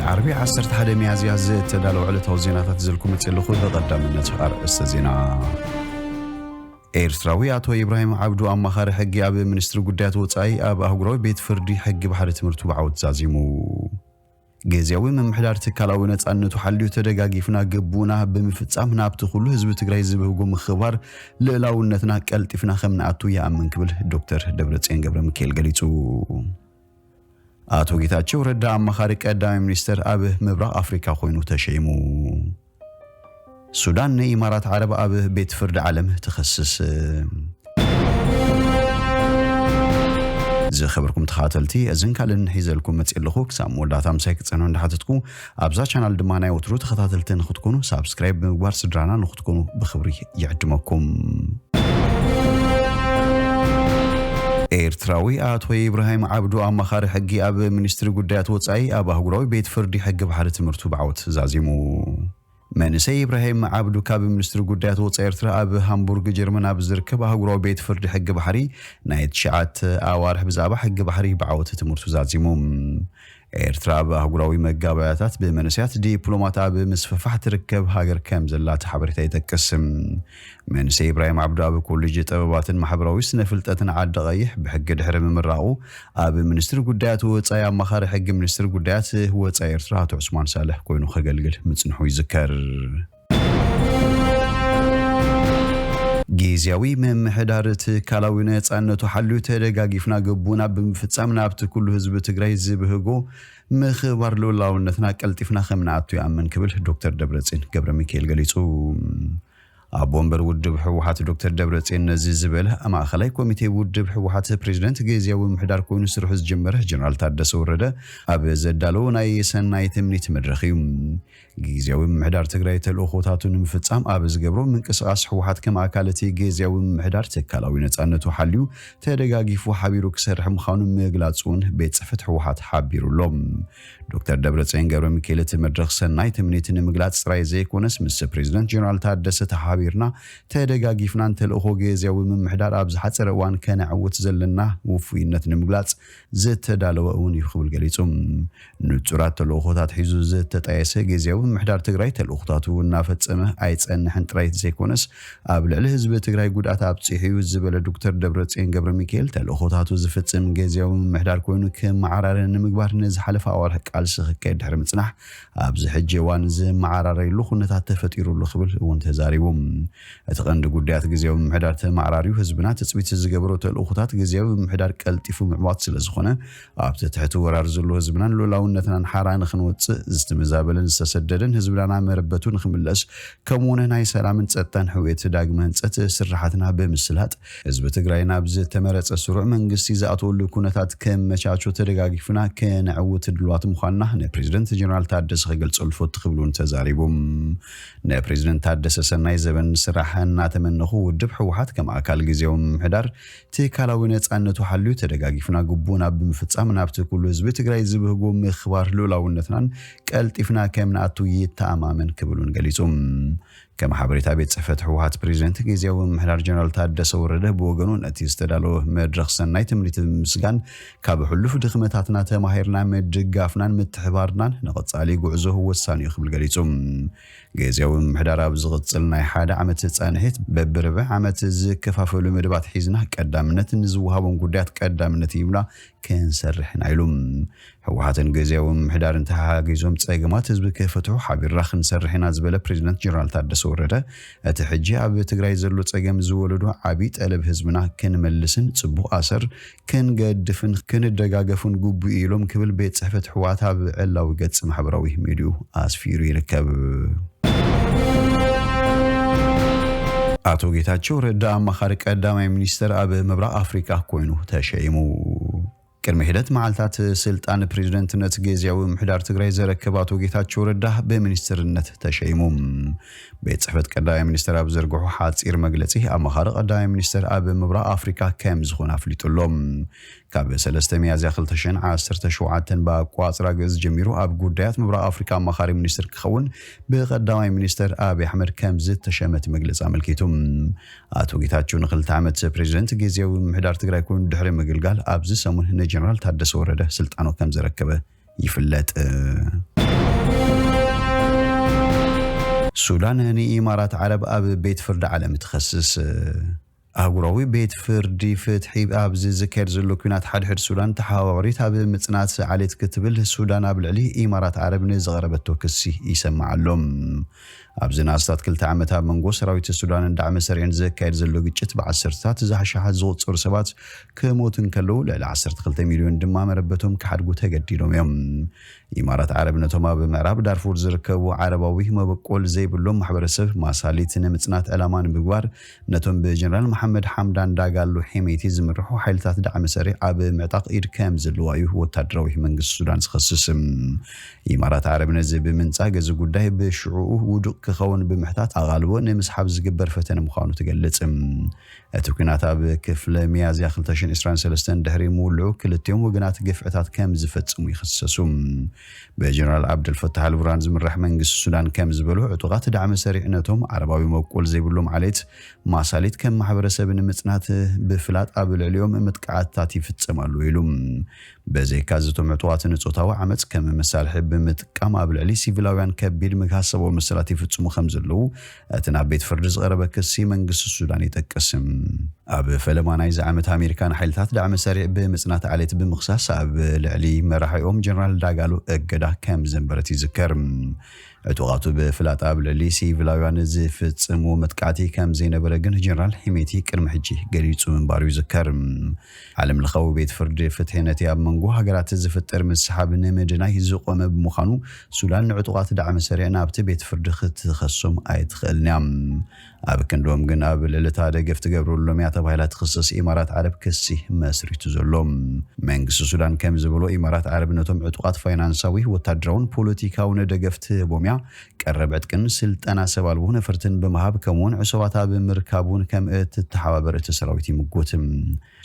ዓርቢ ዓሰርተ ሓደ ሚያዝያ ዝተዳለወ ዕለታዊ ዜናታት ዘልኩም መፅእ ኣለኹ። ብቐዳምነት ኣርእስተ ዜና። ኤርትራዊ ኣቶ ኢብራሂም ዓብዱ ኣማኻሪ ሕጊ ኣብ ሚኒስትሪ ጉዳያት ወጻኢ ኣብ ኣህጉራዊ ቤት ፍርዲ ሕጊ ባሕሪ ትምህርቱ ብዓወት ዛዚሙ። ግዝያዊ ምምሕዳር ትካላዊ ነጻነቱ ሓልዩ ተደጋጊፍና ግቡና ብምፍጻም ናብቲ ኩሉ ህዝቢ ትግራይ ዝብህጎ ምኽባር ልእላውነትና ቀልጢፍና ከም ንኣቱ ይኣምን ክብል ዶክተር ደብረጽዮን ገብረ ሚካኤል ገሊጹ። ኣቶ ጌታቸው ረዳ ኣማኻሪ ቀዳማይ ሚኒስተር ኣብ ምብራቕ ኣፍሪካ ኮይኑ ተሸይሙ። ሱዳን ንኢማራት ዓረብ ኣብ ቤት ፍርዲ ዓለም ትኸስስ። ዝኸበርኩም ተኸታተልቲ፣ እዝን ካልእን ሒዘልኩም መፅእ ኣለኹ። ክሳብ መወዳእታ ምሳይ ክፀንሑ እንዳሓተትኩ፣ ኣብዛ ቻናል ድማ ናይ ወትሩ ተኸታተልቲ ንክትኮኑ ሳብስክራይብ ብምግባር ስድራና ንክትኮኑ ብክብሪ ይዕድመኩም። ኤርትራዊ ኣቶ ኢብራሂም ዓብዱ ኣማኻሪ ሕጊ ኣብ ሚኒስትሪ ጉዳያት ወጻኢ ኣብ ኣህጉራዊ ቤት ፍርዲ ሕጊ ባሕሪ ትምህርቱ ብዓወት ዛዚሙ። መንእሰይ ኢብራሂም ዓብዱ ካብ ሚኒስትሪ ጉዳያት ወጻኢ ኤርትራ ኣብ ሃምቡርግ ጀርመን ኣብ ዝርከብ ኣህጉራዊ ቤት ፍርዲ ሕጊ ባሕሪ ናይ ትሽዓተ ኣዋርሕ ብዛዕባ ሕጊ ባሕሪ ብዓወት ትምህርቱ ዛዚሙ። ኤርትራ ኣብ ኣህጉራዊ መጋባእያታት ብመንእሰያት ዲፕሎማት ኣብ ምስፍፋሕ ትርከብ ሃገር ከም ዘላ እቲ ሓበሬታ ይጠቅስ። መንእሰይ ኢብራሂም ዓብዱ ኣብ ኮሌጅ ጥበባትን ማሕበራዊ ስነ ፍልጠትን ዓዲ ቀይሕ ብሕጊ ድሕሪ ምምራቑ ኣብ ሚኒስትሪ ጉዳያት ወጻኢ ኣማኻሪ ሕጊ ሚኒስትሪ ጉዳያት ወጻኢ ኤርትራ ኣቶ ዑስማን ሳልሕ ኮይኑ ከገልግል ምጽንሑ ይዝከር። ግዝያዊ ምምሕዳር ትካላዊ ነጻነቱ ሓልዩ ተደጋጊፍና ግቡና ብምፍጻም ናብቲ ኩሉ ህዝቢ ትግራይ ዝብህጎ ምኽባር ልኡላውነትና ቀልጢፍና ከም ንኣቱ ይኣምን ክብል ዶክተር ደብረጽዮን ገብረ ሚካኤል ገሊጹ። ኣቦ ወንበር ውድብ ህወሓት ዶክተር ደብረጽዮን ነዚ ዝበለ፣ ማእኸላይ ኮሚቴ ውድብ ህወሓት ፕሬዚደንት ግዝያዊ ምምሕዳር ኮይኑ ስርሑ ዝጀመረ ጀነራል ታደሰ ወረደ ኣብ ዘዳለዎ ናይ ሰናይ ትምኒት መድረኽ እዩ። ግዝያዊ ምምሕዳር ትግራይ ተልእኾታቱ ንምፍጻም ኣብ ዝገብሮ ምንቅስቓስ ህወሓት ከም ኣካል እቲ ግዝያዊ ምምሕዳር ትካላዊ ነጻነቱ ሓልዩ ተደጋጊፉ ሓቢሩ ክሰርሕ ምዃኑ ምግላጹ እውን ቤት ጽሕፈት ህወሓት ሓቢሩ ኣሎ። ዶክተር ደብረጽዮን ገብረ ሚካኤል እቲ መድረኽ ሰናይ ትምኒት ንምግላጽ ጥራይ ዘይኮነስ ምስ ፕሬዚደንት ጀነራል ታደሰ ተሓቢርና ተደጋጊፍናን ተልእኾ ግዝያዊ ምምሕዳር ኣብ ዝሓጸረ እዋን ከነዕውት ዘለና ውፉይነት ንምግላጽ ዝተዳለወ እውን እዩ ክብል ገሊጹ። ንጹራት ተልእኾታት ሒዙ ዝተጣየሰ ግዝያዊ ምምሕዳር ትግራይ ተልእኾታቱ እናፈጸመ ኣይጸንሕን ጥራይ ዘይኮነስ ኣብ ልዕሊ ህዝቢ ትግራይ ጉድኣት ኣብጺሑ እዩ ዝበለ ዶክተር ደብረጽዮን ገብረ ሚካኤል ተልእኾታቱ ዝፍጽም ግዝያዊ ምምሕዳር ኮይኑ ክመዓራረ ንምግባር ንዝሓለፈ ኣዋርሕ ቃልሲ ክካየድ ድሕሪ ምጽናሕ ኣብዚ ሕጂ እዋን ዝመዓራረየሉ ኩነታት ተፈጢሩ ኣሎ ክብል እውን ተዛሪቡ። እቲ ቀንዲ ጉዳያት ግዝያዊ ምምሕዳር ተመዓራርዩ ህዝብና ትጽቢት ዝገብሮ ተልእኾታት ግዝያዊ ምምሕዳር ቀልጢፉ ምዕዋት ስለ ዝኾነ ኣብቲ ትሕቲ ወራር ዘሎ ህዝብናን ልኡላውነትናን ሓራ ንኽንወጽእ ዝተመዛበለን ዝተሰደደን ህዝብና ናብ መረበቱ ንኽምለስ ከምኡ እውን ናይ ሰላምን ጸጥታን ሕውየት ዳግመ ህንጸት ስራሓትና ብምስላጥ ህዝቢ ትግራይ ናብ ዝተመረጸ ስሩዕ መንግስቲ ዝኣተወሉ ኩነታት ከመቻቾ ተደጋጊፍና ከነዕውት ድልዋት ምዃንና ንፕሬዚደንት ጀነራል ታደሰ ክገልጸሉ ፈቱ ክብሉ እውን ተዛሪቦም። ንፕሬዚደንት ታደሰ ሰናይ ዘበን ስራሕ እናተመነኹ ውድብ ህወሓት ከም ኣካል ግዝያዊ ምምሕዳር ትካላዊ ነጻነቱ ሓልዩ ተደጋጊፍና ግቡና ብምፍጻም ናብቲ ኩሉ ህዝቢ ትግራይ ዝብህጎ ምኽባር ልኡላውነትናን ቀልጢፍና ከም ንኣቱ ይተኣማመን ክብል እውን ገሊጹ። ከም ሓበሬታ ቤት ጽሕፈት ህወሓት ፕሬዚደንት ግዝያዊ ምምሕዳር ጀነራል ታደሰ ወረደ ብወገኑ ነቲ ዝተዳለወ መድረኽ ሰናይ ትምኒት ብምምስጋን ካብ ሕሉፍ ድኽመታትና ተማሂርና ምድጋፍናን ምትሕባርናን ንቐጻሊ ጉዕዞ ወሳኒ እዩ ክብል ገሊጹ። ግዝያዊ ምምሕዳር ኣብ ዝቕጽል ናይ ሓደ ዓመት ጻንሒት በብርብዕ ዓመት ዝከፋፈሉ መደባት ሒዝና ቀዳምነት ንዝወሃቦም ጉዳያት ቀዳምነት ሂብና ክንሰርሕ ኢና ኢሉ። ህወሓትን ግዝያዊ ምምሕዳርን ተሓጋጊዞም ጸገማት ህዝቢ ክፈትሑ ሓቢርና ክንሰርሕ ኢና ዝበለ ፕሬዚደንት ጀነራል ታደሰ ወረደ እቲ ሕጂ ኣብ ትግራይ ዘሎ ጸገም ዝወለዶ ዓብዪ ጠለብ ህዝብና ክንመልስን ጽቡቕ ኣሰር ክንገድፍን ክንደጋገፍን ግቡእ እዩ ኢሎም ክብል ቤት ጽሕፈት ህወሓት ኣብ ዕላዊ ገጽ ማሕበራዊ ሚዲዩ ኣስፊሩ ይርከብ። ኣቶ ጌታቸው ረዳ ኣማኻሪ ቀዳማይ ሚኒስተር ኣብ ምብራቕ ኣፍሪቃ ኮይኑ ተሸይሙ። ቅድሚ ሒደት መዓልታት ስልጣን ፕሬዚደንትነት ግዝያዊ ምምሕዳር ትግራይ ዘረከበ ኣቶ ጌታቸው ረዳ ብሚኒስትርነት ተሸይሙ። ቤት ጽሕፈት ቀዳማይ ሚኒስተር ኣብ ዘርግሖ ሓጺር መግለጺ ኣማኻሪ ቀዳማይ ሚኒስተር ኣብ ምብራቕ ኣፍሪካ ከም ዝኾነ ኣፍሊጡ ኣሎ። ካብ ሰለስተ ሚያዝያ ክልተ ሽሕን ዓሰርተ ሸውዓተን ብኣቋጽራ ግእዝ ጀሚሩ ኣብ ጉዳያት ምብራቕ ኣፍሪካ ኣማኻሪ ሚኒስትር ክኸውን ብቀዳማይ ሚኒስትር ኣብይ ኣሕመድ ከም ዝተሸመ እቲ መግለጺ ኣመልኪቱ። ኣቶ ጌታቸው ንክልተ ዓመት ፕሬዚደንት ግዝያዊ ምምሕዳር ትግራይ ኮይኑ ድሕሪ ምግልጋል ኣብዚ ሰሙን ንጀነራል ታደሰ ወረደ ስልጣኑ ከም ዘረከበ ይፍለጥ። ሱዳን ንኢማራት ዓረብ ኣብ ቤት ፍርዲ ዓለም ትኸስስ። ኣህጉራዊ ቤት ፍርዲ ፍትሒ ኣብዚ ዝካየድ ዘሎ ኲናት ሓድሕድ ሱዳን ተሓባባሪት ኣብ ምጽናት ዓሌት ክትብል ሱዳን ኣብ ልዕሊ ኢማራት ዓረብ ንዝቐረበቶ ክሲ ይሰምዓ ኣሎ። ኣብዚ ንኣስታት ክልተ ዓመት ኣብ መንጎ ሰራዊት ሱዳንን ዳዕመ ሰሪዕን ዝካየድ ዘሎ ግጭት ብዓሰርታት ዝኣሽሓት ዝቑጸሩ ሰባት ክሞቱ እንከለዉ ልዕሊ ዓሰርተ ክልተ ሚልዮን ድማ መረበቶም ክሓድጉ ተገዲዶም እዮም። ኢማራት ዓረብ ነቶም ኣብ ምዕራብ ዳርፉር ዝርከቡ ዓረባዊ መበቆል ዘይብሎም ማሕበረሰብ ማሳሊት ንምጽናት ዕላማ ንምግባር ነቶም ብጀነራል መሓመድ ሓምዳን ዳጋሎ ሄሜቲ ዝምርሑ ሓይልታት ዳዕመ ሰሪዕ ኣብ ምዕጣቕ ኢድ ከም ዘለዋ እዩ ወታደራዊ መንግስቲ ሱዳን ዝኸስስ። ኢማራት ዓረብ ነዚ ብምንጻግ እዚ ጉዳይ ብሽዕኡ ውዱቕ ክኸውን ብምሕታት ኣቓልቦ ንምስሓብ ዝግበር ፈተነ ምዃኑ ትገልጽ። እቲ ኲናት ኣብ ክፍለ ሚያዝያ ክልተ ሽሕን ዕስራን ሰለስተን ድሕሪ ምውልዑ ክልቲኦም ወገናት ግፍዕታት ከም ዝፈጽሙ ይኽሰሱ። ብጀነራል ዓብደልፈታሕ ኣልቡርሃን ዝምራሕ መንግስቲ ሱዳን ከም ዝበሎ ዕጡቓት ዳዕመ ሰሪዕ ነቶም ዓረባዊ መበቆል ዘይብሎም ዓሌት ማሳሊት ከም ማሕበረሰብ ንምጽናት ብፍላጥ ኣብ ልዕሊኦም ምጥቃዓትታት ይፍጸም ኣሎ ኢሉ። በዘይካዚ እቶም ዕጡቓት ንጾታዊ ዓመጽ ከም መሳርሒ ብምጥቃም ኣብ ልዕሊ ሲቪላውያን ከቢድ ምግሃስ ሰብኣዊ መሰላት ይፍጽሙ ከም ዘለዉ እቲ ናብ ቤት ፍርዲ ዝቐረበ ክሲ መንግስቲ ሱዳን ይጠቅስ። ኣብ ፈለማ ናይዚ ዓመት ኣሜሪካ ንሓይልታት ዳዕመ ሰሪዕ ብምጽናት ዓሌት ብምኽሳስ ኣብ ልዕሊ መራሒኦም ጀነራል ዳጋሎ እገዳ ከም ዘንበረት ይዝከር። ዕጡቓቱ ብፍላጥ ኣብ ልዕሊ ሲቪላውያን ዝፍጽምዎ መጥቃዕቲ ከም ዘይነበረ ግን ጀነራል ሄሜቲ ቅድሚ ሕጂ ገሊጹ ምንባሩ ይዝከር። ዓለም ለኻዊ ቤት ፍርዲ ፍትሒ ነቲ ኣብ መንጎ ሃገራት ዝፍጠር ምስሓብ ንምድናይ ዝቖመ ብምዃኑ ሱዳን ንዕጡቓት ዳዕመ ሰሪዕ ናብቲ ቤት ፍርዲ ክትኸሶም ኣይትኽእልን እያ። ኣብ ክንድኦም ግን ኣብ ልዕሊ እታ ደገፍ ትገብረሎም እያ ተባሂላ ትኽሰስ ኢማራት ዓረብ ክሲ መስሪቱ ዘሎ። መንግስቲ ሱዳን ከም ዝበሎ ኢማራት ዓረብ ነቶም ዕጡቓት ፋይናንሳዊ፣ ወታደራውን ፖለቲካውን ደገፍ ትህቦም እያ። ቀረብ ዕጥቅን ስልጠና ሰብ ኣልቦ ነፈርትን ብምሃብ ከምኡውን ዕሱባት ኣብ ምርካብ እውን ከም እትተሓባበር እቲ ሰራዊት ይምጉት።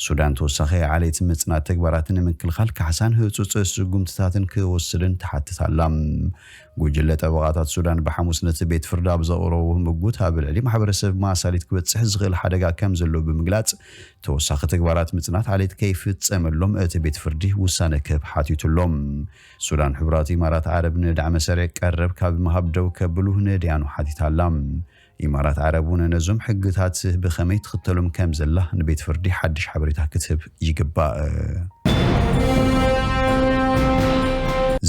ሱዳን ተወሳኺ ዓሌት ምጽናት ተግባራት ንምክልኻል ካሕሳን ህጹጽ ስጉምትታትን ክወስድን ትሓትት ኣላ። ጉጅለ ጠበቓታት ሱዳን ብሓሙስ ነቲ ቤት ፍርዲ ኣብ ዘቕረቦ ምጉት ኣብ ልዕሊ ማሕበረሰብ ማሳሊት ክበጽሕ ዝኽእል ሓደጋ ከም ዘሎ ብምግላጽ ተወሳኺ ተግባራት ምጽናት ዓሌት ከይፍጸመሎም እቲ ቤት ፍርዲ ውሳነ ክህብ ሓቲቱ ኣሎ። ሱዳን ሕቡራት ኢማራት ዓረብ ንዳዕመ ሰሪዕ ቀረብ ካብ ምሃብ ደው ከብሉ ነድያኑ ሓቲታ ኣላ። ኢማራት ዓረብ እውን ነዞም ሕግታት ብኸመይ ትኽተሎም ከም ዘላ ንቤት ፍርዲ ሓድሽ ሓበሬታ ክትህብ ይግባእ።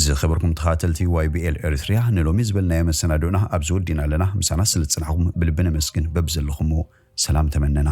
ዝኸበርኩም ተኻተልቲ ዋይ ቢ ኤል ኤርትርያ ንሎሚ ዝበልናዮ መሰናዶና ኣብዚ ወዲና ኣለና። ምሳና ስለ ዝጸናሕኩም ብልቢ ነመስግን። በብዘለኹሞ ሰላም ተመነና።